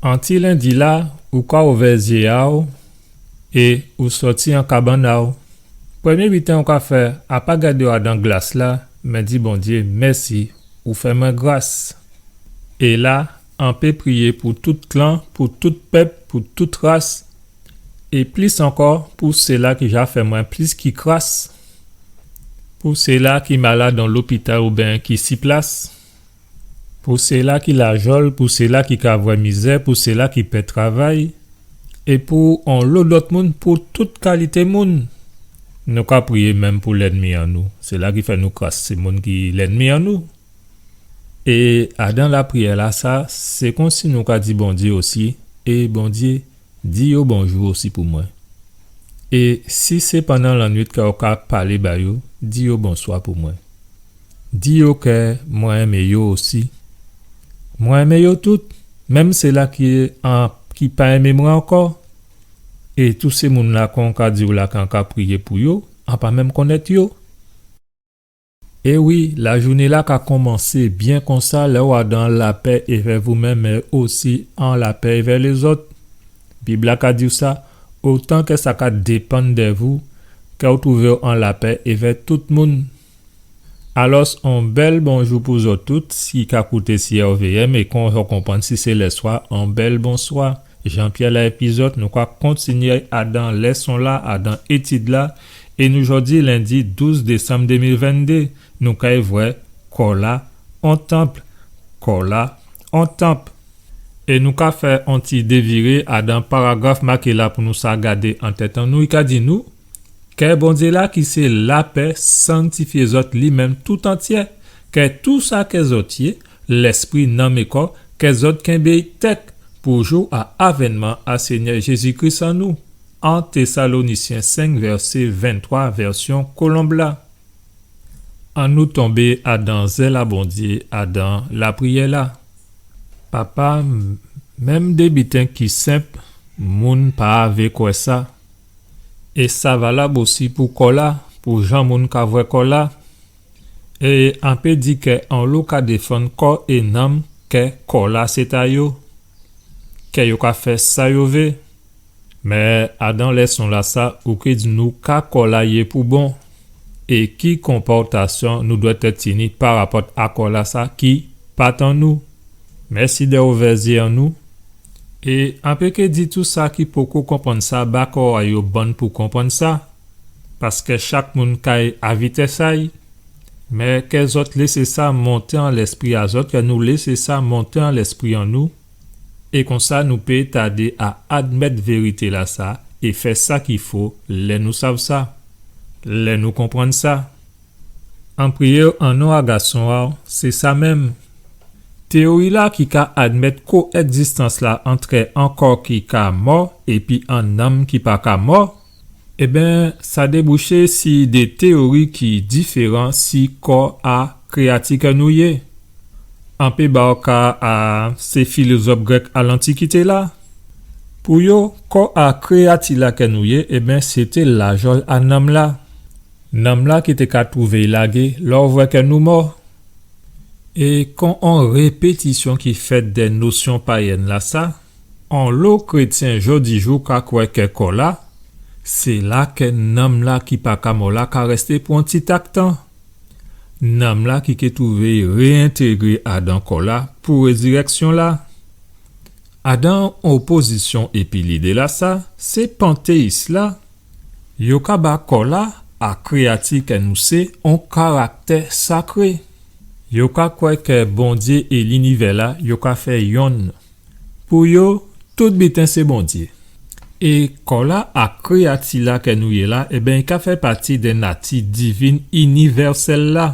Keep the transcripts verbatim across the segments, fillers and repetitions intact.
An ti lendi-la, ou ka ouvè zyé a'w é ou sòti an kabann a'w. Prèmyé biten ou ka fè, a pa gadé'w adan glas-la, mé di Bondyé mèsi, ou fè mwen gras. É la, an pé priyé pou tout klan, pou tout pèp, pou tout ras, é plis ankò pou séla ki ja fè mwen plis ki kras, pou séla ki malad an lopital oubyen ki si plas, pou séla ki lajòl, pou séla ki ka vwè mizè, pou séla ki pèd travay, é pou on lo dòt moun, pou tout kalité moun. Nou ka priyé menm pou lènmi an nou. Séla ki fè nou kras, sé moun ki lènmi an nou. É adan lapriyè-lasa, sé konsi nou ka di Bondyé osi, é Bondyé, di yo bonjou osi pou mwen. É si sé pandan lannuit kè ou ka palé ba yo, di yo bonswa pou mwen. Di yo kè mwen enmé yo osi. Mwen enmé yo tout, menm séla ki an, ki pa enmé mwen ankò. É tout sé moun-la kon ka di'w la, kan ka priyé pou yo, an pa menm konnèt yo. É wi, lajouné-la ka konmansé byen konsa, lè ou adan lapè évè vou menm, mé osi an lapè évè lézòt. Bib-la ka di'w sa, otan kè sa ka dépann dè vou, kè ou twouvé'w an lapè évè tout moun. Alòs, on bèl bonjou pou zòt tout, si ka kouté si RVM, é kon zò konprann si sé lèswa, on bèl bonswa. Jean-Pierre la épi zòt, nou ka kontinyé adan lèson-la, adan étid-la, é nou jòdi lendi douz désanm dé mil venndé, nou kay vwè kò-la on tanp, kò-la on tanp. É nou ka fè on ti déviré adan paragraf maké la pou nou sa gadé an tèt an nou, i ka di nou, kè Bondyé-la ki sé lapè sanktifyé zòt li menm tout antyé, kè tou sa kè zòt yé, lèspri, nanm é kò, kè zòt kenbé'y tèt pou jou a avènman a Sényè Jézi Kris an nou. En Tésalonisyen senk, vèsé venntwa, vèsyon Kolonb la. Annou tonbé adan zèl a Bondyé, adan lapriyè-la. Papa, m-, menm dé biten ki senp, moun pa vé kwè sa. É sa valab osi pou kò-la, pou jan moun ka vwè kò-la. É an pé di kè onlo ka défann kò é nanm kè kò-la sé ta yo, kè yo ka fè sa yo vé. Mé adan lèson-lasa, ou ké di nou ka kò-la yé pou bon, é ki konpòtasyon nou dwèt tini parapòt a kò-lasa ki pa tan nou. Mèsi dè ouvè zyé an nou. É an pé ké di tou sa ki poko konprann sa, ba kò a yo bann pou konprann sa. Paskè chak moun kay a vitès a'y. Mé kè zòt lésé sa monté an lèspri a zòt, kè nou lésé sa monté an lèspri an nou. É konsa nou pé tadé a admèt vérité-lasa é fè sa ki fo lè nou sav sa, lè nou konprann sa. An priyé an non a Gason a'w, sé sa menm. Téyori-la ki ka admèt koègzistans-la antrè on kò ki ka mò épi on nanm ki pa ka mò, ében, sa débouché si dé téyori ki diféran si kò a kréyati kè nou yé. An pé ba'w ka a sé filozòf grèk a Lantikité-la. Pou yo, kò a kréyati-la kè nou yé, ében, sété lajòl a nanm-la. Nanm-la ki té ka twouvé'y lagé lè ou vwè kè nou mò. É kon on répétisyon ki fèt dè nosyon payèn-lasa, onlo krétyen jòdijou ka kwè kè kò-la, sé la kè nanm-la ki pa ka mò la ka rèsté pou on ti tak tan. Nanm-la ki ké twouvé réentégré adan kò-la pou rézirèksyon-la. Adan opozisyon épi lidé-lasa, sé pantéyis-la, yo ka ba kò-la a kréyati kè nou sé on karaktè sakré. Yo ka kwè kè Bondyé é linivè-la, yo ka fè yonn. Pou yo, tout biten sé Bondyé. É kò-la a kréyati-la kè nou yé la, ében, i ka fè pati dè nati divin inivèsèl-la.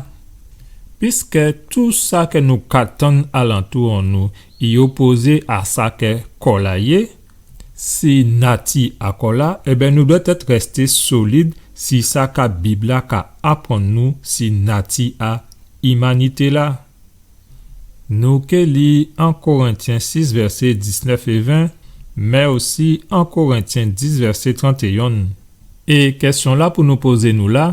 Piskè tou sa kè nou ka tann alantou an nou, i opozé a sa kè kò-la yé, si nati a kò-la, ében, nou dwèt rèsté solid si sa ka Bib-la ka aprann nou si nati a imanité-la. Nou ké li en Korentyen sis, vèsé diznèf é ven, mé osi en Korentyen dis, vèsé trantéyonn. É kèsyon-la pou nou pozé nou la,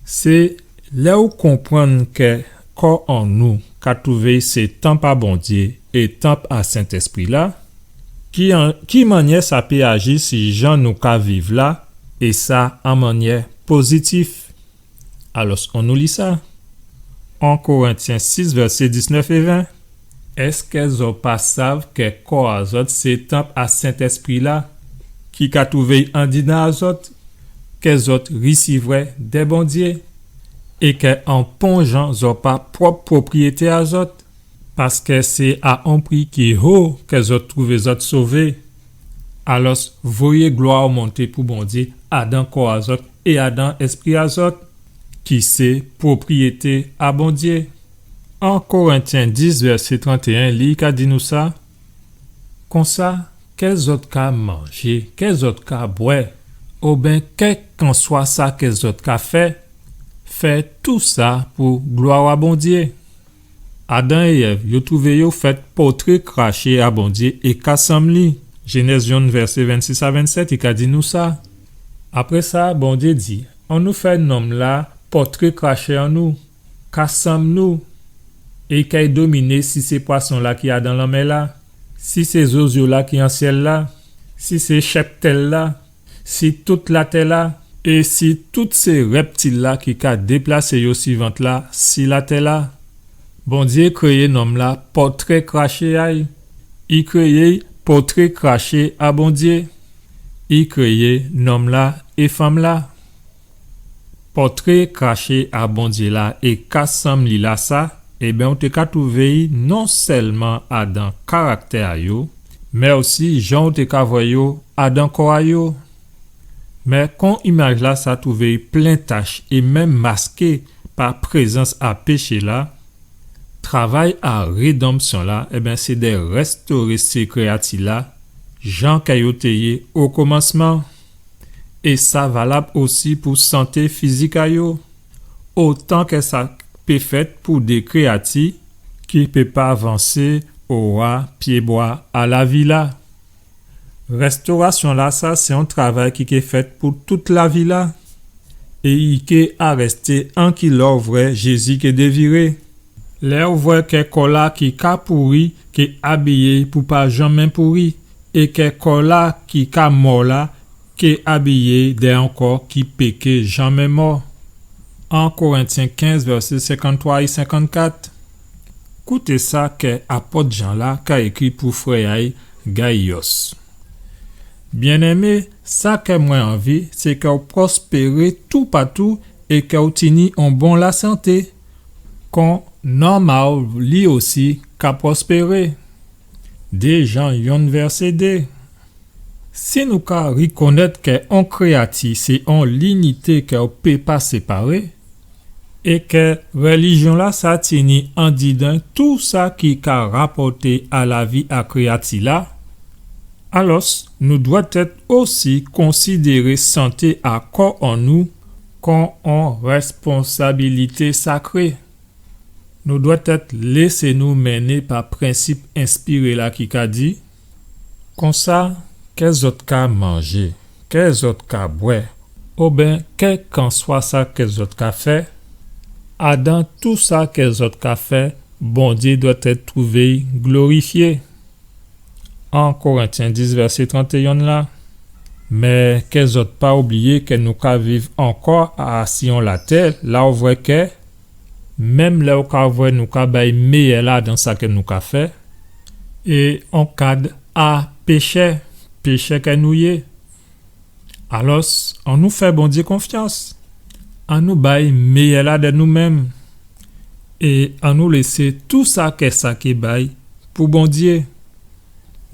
sé lè ou konprann kè kò an nou ka twouvé sé tanp a Bondyé é tanp a Sentèspri-la, Ki an, ki mannyè sa pé aji si jan nou ka viv la, é sa an mannyè pozitif? Alòs, annou li sa. En Korentyen sis, vèsé diznèf é ven. Èskè zòt pa sav kè kò a zòt sé tanp a Sentèspri-la, ki ka twouvé andidan a zòt, kè zòt risivwè dè Bondyé, é kè an pon jan zòt pa pwòp pwopriyété a zòt? Paskè sé a on pri ki ho kè zòt twouvé zòt sové. Alòs, voyé glwa monté pou Bondyé adan kò a zòt é adan èspri a zòt, ki sé pwopriyété a Bondyé. En Korentyen dis, vèsé tranté-en, li ka di nou sa: Konsa, kè zòt ka manjé, kè zòt ka bwè, oben kèlkanswa sa kè zòt ka fè, fè tou sa pou glwa a Bondyé. Adan é Èv, yo twouvé yo fèt pòtré kraché a Bondyé é ka sanm li. Jénèz yonn, vèsé vennsis a vennsèt, i ka di nou sa. Apré sa, Bondyé di: Annou fè nonm-la pòtré kraché an nou, ka sanm nou, é kay dominé si sé pwason-la ki adan lanmè-la, si sé zozyo-la ki an syèl-la, si sé chèptèl-la, si tout latè-la, é si tout sé rèptil-la ki ka déplasé yo si vant-la, si latè-la. Bondyé kréyé nonm-la pòtré kraché a'y. I kréyé'y pòtré kraché a Bondyé. I kréyé nonm-la é fanm-la. Pòtré kraché a Bondyé-la é ka sanm li lasa, ében, ou té ka twouvé'y non sèlman adan karaktè a yo, mé osi jan ou té ka vwè yo adan kò a yo. Mé kon imaj-lasa twouvé'y plen tach é menm maské pa prézans a péché-la, travay a rédanmsyon-la, ében, sé dè rèstoré sé kréyati-la jan kè yo té yé o komansman. É sa valab osi pou santé fizik a yo. Otan kè sa pé fèt pou dé kréyati ki pé pa vansé owa pyébwa a lavi-la. Rèstorasyon-lasa sé on travay ki ké fèt pou tout lavi-la. É i ké arèsté anki lè ou vwè Jézi ké déviré. Lè ou vwè kè kò-la ki ka pouri ké abiyé pou pa janmen pouri, é kè kò-la ki ka mò la ké abiyé dè on kò ki pé ké janmen mò. En Korentyen kenz, vèsé senkanntwa é senkannkat. Kouté sa kè apòt Jan la ka ékri pou frè a'y Gayòs. Byennémé, sa kè mwen anvi, sé kè ou pwospéré toupatou é kè ou tini on bon lasanté, kon nanm a'w li osi ka pwospéré. Dé Jan yonn vèsé dé. Si nou ka rikonnèt kè on kréyati sé on linité kè ou pé pa séparé, é kè rèlijyon-lasa tini andidan tou sa ki ka rapòté a lavi a kréyati-la, alòs nou dwètèt osi konsidéré santé a kò an nou kon on rèsponsabilité sakré. Nou dwètèt lésé nou menné pa prensip enspiré-la ki ka di: Konsa, kè zòt ka manjé, kè zòt ka bwè, oben kèlkanswa sa kè zòt ka fè, adan tou sa kè zòt ka fè, Bondyé dwètèt twouvé'y glorifyé. En Korentyen dis, vèsé trantéyonn la. Mé kè zòt pa oubliyé kè nou ka viv ankò asi on latè, la ou vwè kè, menm lè ou ka vwè nou ka bay méyè-la adan sa kè nou ka fè, é on kad a péchè, péchè kè nou yé. Alòs, annou fè Bondyé konfyans. Annou bay méyè-la dè nou menm. É annou lésé tou sa kè sa ké bay pou Bondyé.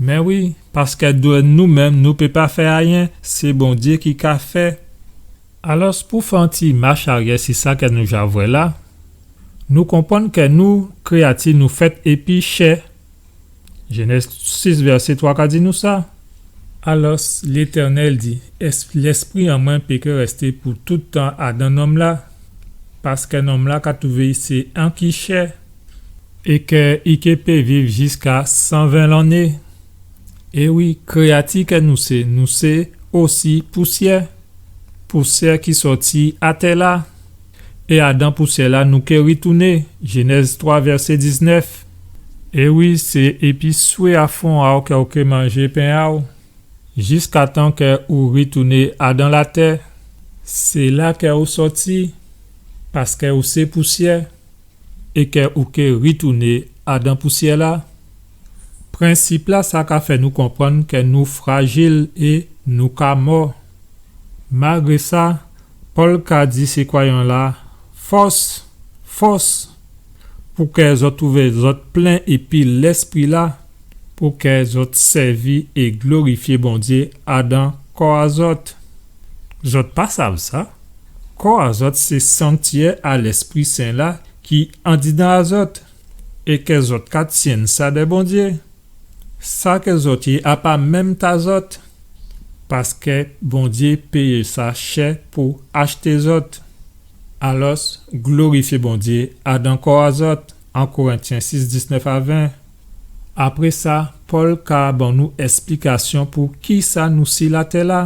Mé wi, paskè dè nou menm, nou pé pa fè ayen, sé Bondyé ki ka fè. Alòs, pou fè on ti mach aryè si sa kè nou ja vwè la, nou konprann kè nou, kréyati, nou fèt épi chè. Jénèz sis, vèsé twa ka di nou sa. Alòs, Létènèl di: Ès-, lèspri an mwen pé ké rèsté pou tout tan adan nonm-la, paskè nonm-la ka twouvé i sé anki chè, é kè i ké pé viv jiska san ven lanné. É wi, kréyati kè nou sé, nou sé osi pousyè, pousyè ki sòti atè-la. É adan pousyè-la nou ké ritouné, Jénèz twa, vèsé diznèf. É wi, sé épi swé a fon a'w kè ou ké manjé pen a'w, jiskatan kè ou ritouné adan latè. Sé la kè ou sòti, paskè ou sé pousyè, é kè ou ké ritouné adan pousyè-la. Prensip-la, sa ka fè nou konprann kè nou frajil é nou ka mò. Malgré sa, Pòl ka di sé kwayan-la, fòs, fòs, pou kè zòt twouvé zòt plen épi Lèspri-la, pou kè zòt sèvi é glorifyé Bondyé adan kò a zòt. Zòt pa sav sa? Kò a zòt sé santyè a Lèspri Sen la ki andidan a zòt, é kè zòt ka tyenn sa dè Bondyé. Sa kè zòt yé a pa menm ta zòt, paskè Bondyé péyé sa chè pou achté zòt. Alòs, glorifyé Bondyé adan kò a zòt, en Korentyen sis, diznèf a ven. Apré sa, Pòl ka ban nou èsplikasyon pou kisa nou si latè-la.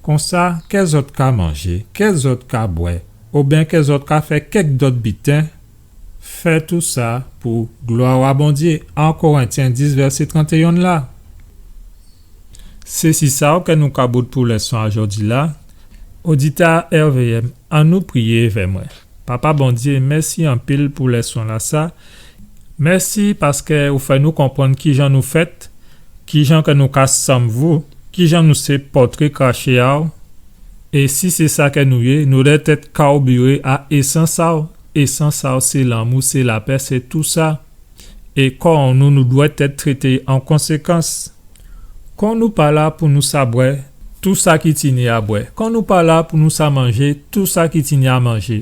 Konsa, kè zòt ka manjé, kè zòt ka bwè, oubyen kè zòt ka fè kèk dòt biten, fè tou sa pou glwa a Bondyé, en Korentyen dis, vèsé trantéyen la. Sé si sa kè nou ka bout pou lèson a jòdi-la. Oditè R V M, annou priyé èvè mwen. Papa Bondyé, mèsi anpil pou lèson-lasa. Mèsi paskè ou fè nou konprann kijan nou fèt, kijan kè nou ka sanm vou, kijan nou sé pòtré kraché a'w. É si sé sa kè nou yé, nou dwèt èt kawbiré a ésans a'w. Ésans a'w sé lanmou, sé lapè, sé tou sa. É kò an nou, nou dwèt èt trété an konsékans. Kò nou pa la pou nou sa bwè tou sa ki tini a bwè. Kò nou pa la pou nou sa manjé tou sa ki tini a manjé.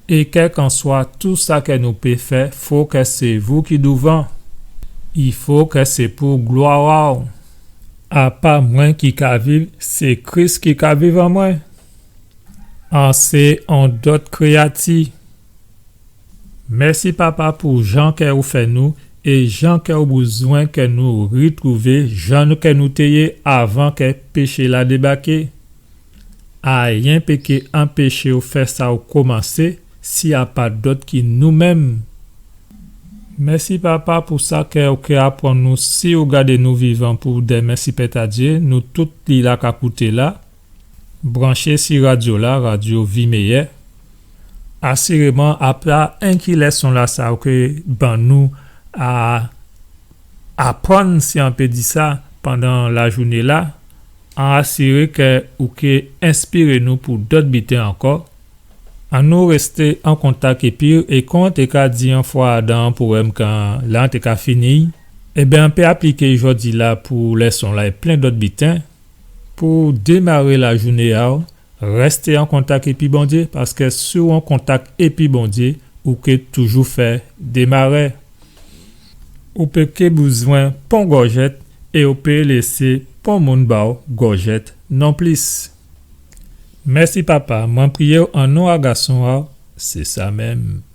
É kèlkanswa tou sa kè nou pé fè, fo kè sé vou ki douvan. I fo kè sé pou glwa a'w. A pa mwen ki ka viv, sé Kris ki ka viv an mwen. An sé on dòt kréyati. Mèsi, Papa, pou jan kè ou fè nou é jan kè ou bizwen kè nou ritwouvé jan kè nou té yé avan kè péché-la débaké. Ayen pé ké anpéché ou fè sa ou komansé, si a pa dòt ki nou menm. Mèsi, Papa, pou sa kè ou ké aprann nou si ou gadé nou vivan pou dèmen, si plèt a Dyé, nou tout li la ka kouté la. Branché si radyo-la, radyo Vi Méyè. Asiréman, a pa enki lèson-lasa ou ké ban nou a aprann, si an pé di sa, pandan lajouné-la, an asiré kè ou ké enspiré nou pou dòt biten ankò. Annou rèsté an kontak épi'w, é kon an té ka di on fwa adan on powèm kan la an té ka fini, ében, an pé apliké jòdi-la pou lèson-la é plen dòt biten. Pou démaré lajouné a'w, rèsté an kontak épi Bondyé, paskè si ou an kontak épi Bondyé, ou ké toujou fè démaré. Ou pé ké bizwen pon gòjèt é ou pé lésé pon moun ba'w gòjèt nonplis. Mèsi, Papa, mwen priyé'w an non a Gason a'w, sé sa menm.